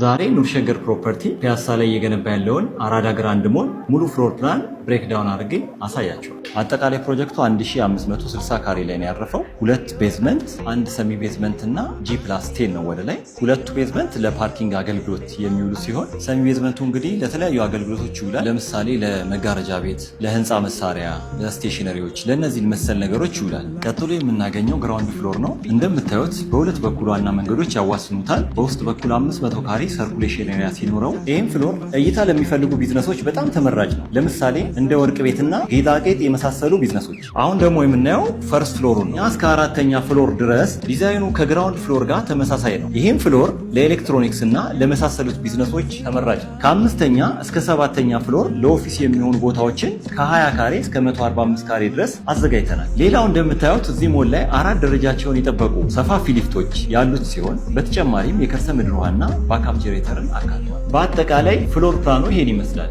ዛሬ ኑር ሸገር ፕሮፐርቲ ፒያሳ ላይ እየገነባ ያለውን አራዳ ግራንድ ሞል ሙሉ floor plan breakdown አድርጌ አሳያችኋለሁ። አጠቃላይ ፕሮጀክቱ 1560 ካሬ ላይ ነው ያረፈው። ሁለት basement፣ አንድ semi basement እና G+10 ነው ወደ ላይ። ሁለቱ basement ለ parking አገልግሎት የሚውሉ ሲሆን semi basement ኡ እንግዲህ ለተለያዩ አገልግሎቶች ይውላል። ለምሳሌ ለመጋረጃ ቤት፣ ለህንፃ መሳሪያ፣ ለ stationery ዎች፣ ለእነዚህ መሰል ነገሮች ይውላል። ቀጥሎ የምናገኘው ground floor ነው። እንደምታዩት በሁለት በኩል ዋና መንገዶች ያዋስኑታል። በውስጥ በኩል 500 ካሬ circulation area ሲኖረው ይህም floor እይታ ለሚፈልጉ ቢዝነሶች በጣም ተመራጭ ነው። ለምሳሌ እንደ ወርቅ ቤትና ጌጣጌጥ የመሳሰሉ ቢዝነሶች። አሁን ደግሞ የምናየው first floor ኡ ነው። እስከ አራተኛ floor ድረስ ዲዛይኑ ከ ground floor ጋር ተመሳሳይ ነው። ይህም floor ለኤሌክትሮኒክስ እና ለመሳሰሉት ቢዝነሶች ተመራጭ ነው። ከአምስተኛ እስከ ሰባተኛ floor ለ office የሚሆኑ ቦታዎችን ከ20 ካሬ እስከ 145 ካሬ ድረስ አዘጋጅተናል። ሌላው እንደምታዩት እዚህ ሞል ላይ አራት ደረጃቸውን የጠበቁ ሰፋፊ ሊፍቶች ያሉት ሲሆን በተጨማሪም የከርሰ ምድር ውሃና backup generator ን አካቷል። በአጠቃላይ floor plan ኡ ይሄን ይመስላል።